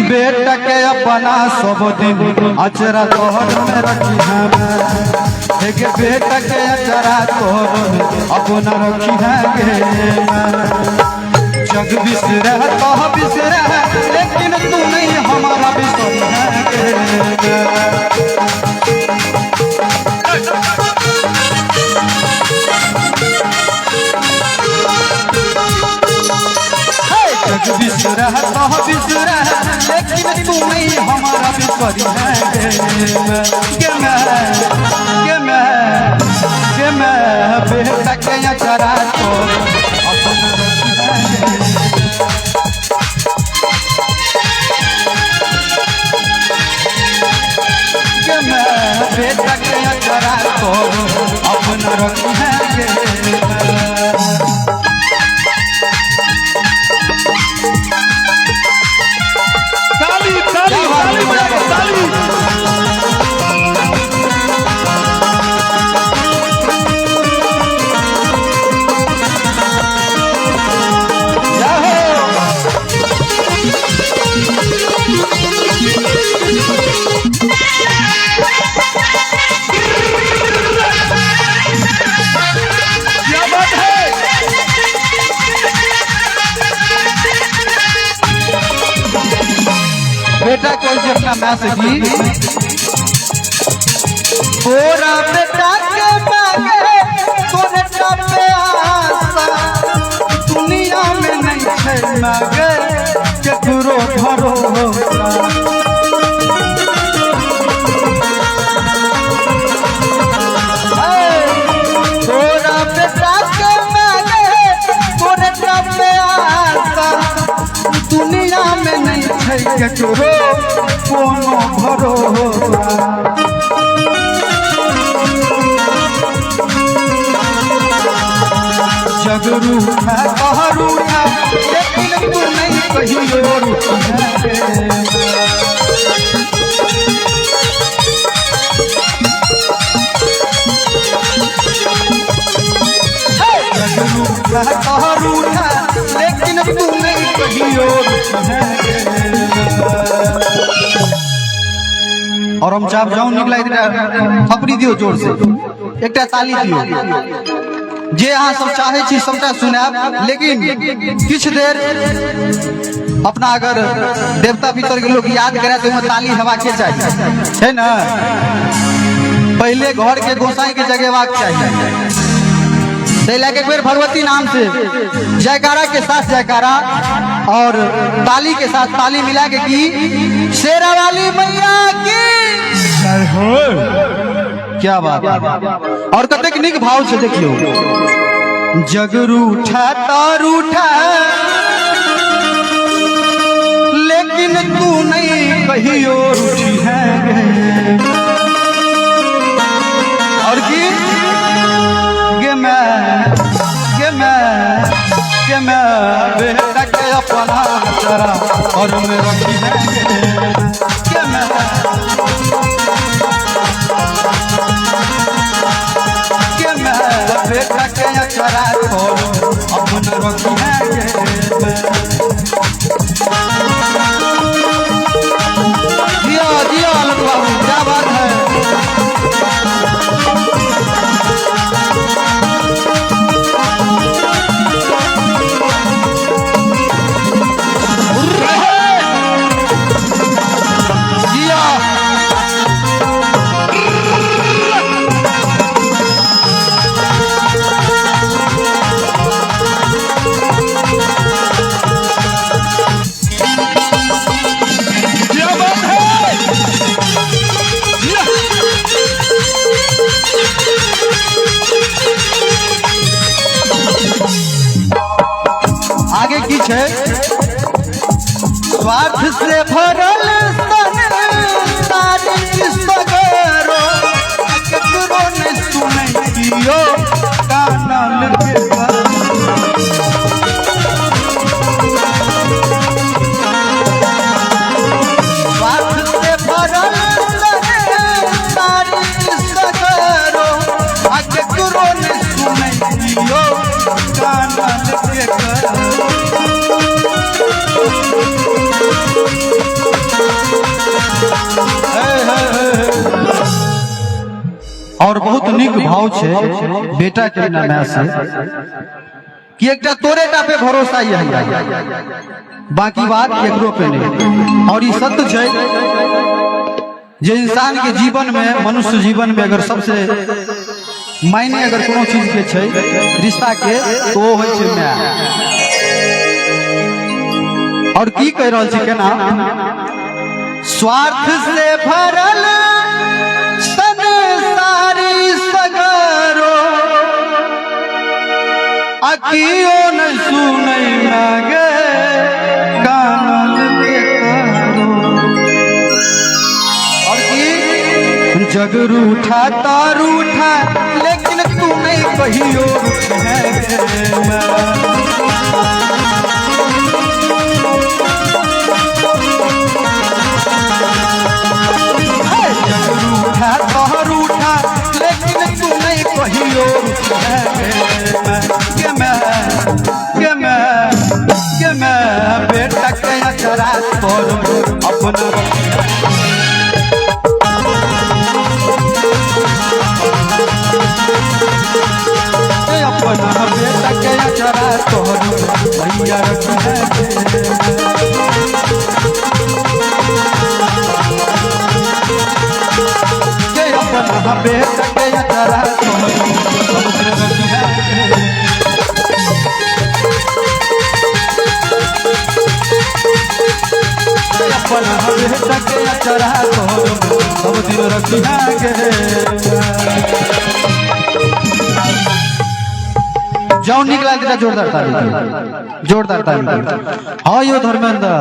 बेटा के अपना सब दिन अचरा तोहर में रखी है एक बेटा के अचरा तोहर में अपना रखी है गे। जग बिसरे तो बिसरे लेकिन तू नहीं हमारा बिसर है गे। जग बिसरे तो बिसरे लेकिन तू नहीं हमारा बिसर है गे। मैं के मैं के मैं बेटा के अचरा तो अपना रखी है के मैं बेटा के अचरा तो अपना रखी है गे। ताली ताली ताली बजा के ताली। क्या बात है। बेटा कोई से अपना मैं से की तोरा बेटा के मांगे तोरे पे आशा दुनिया में नहीं है मांगे केकरो भरोसा। तोरा बेटा के मांगे तोरे पे आशा दुनिया में नहीं है केकरो कोनो भरोसा। जग रूठा कह रूठा लेकिन तू नहीं कहियो रूठी है। जग रूठा कह रूठा लेकिन तू नहीं कहियो रूठी है। और हम चाप जाऊं निकला थपड़ी दियो जोर से एक ताली दियो। जे अहाँ सब चाहे छी सबटा सुनायब लेकिन किछु देर अपना अगर देवता पितर के लोग याद करे तो ताली हेबाक के चाही है ना। पहले घर के गोसाई के जगेबाक चाही। ताहि लए के एक बेर भगवती नाम से जयकारा के साथ जयकारा और ताली के साथ ताली मिला के की शेरा वाली मैया की क्या बात। और कतेक निक भाव से देखियो। जग रूठा तो रूठा लेकिन तू नहीं कहियो रूठी है। और की गे मैं के मैं के मैं बेटा के अपना चरा और मैं रखी है के मैं के मैं बेटा के चरा और अपना रखी है। जिया जिया आलोक बाबू क्या बात है। क्या बात है। आगे की छै स्वार्थ से भरल संसार सगरो ककरो ने सुनै कियो कानल के स्वार्थ से भरल संसार सगरो ककरो ने सुनै कियो कानल के। और बहुत नीक भाव छै बेटा के बिना माय से कि एकटा तोरे टा पे भरोसा ही है, बाकी बात केकरो पे नहीं। और ई सत्य छै जे इंसान के जीवन में, मनुष्य जीवन में अगर सबसे मायने अगर कोनो चीज के छै रिश्ता के, तो ओ होइ छै माय। और की कह रहल छी केना? स्वार्थ से भरल संसारी सगरो, आ कियो न सुनै मागे कानल के करो। और की जग रूठा ता रूठा, लेकिन तू नहीं कहियो है गे। जग रूठा तो रूठा, लेकिन तू नहीं कहियो है गे। मैं के मैं के मैं बेटा के अचरा तोर अपना। ए अपना बेटा के अचरा तोर भैया रख है। के अपना बेटा के अचरा तोर रख है। अपना बेटा के अचरा तोर सब दिन रखिया गे। जाओ, निकला जोरदार ताली, जोरदार ताली। हाँ यो धर्मेंद्र।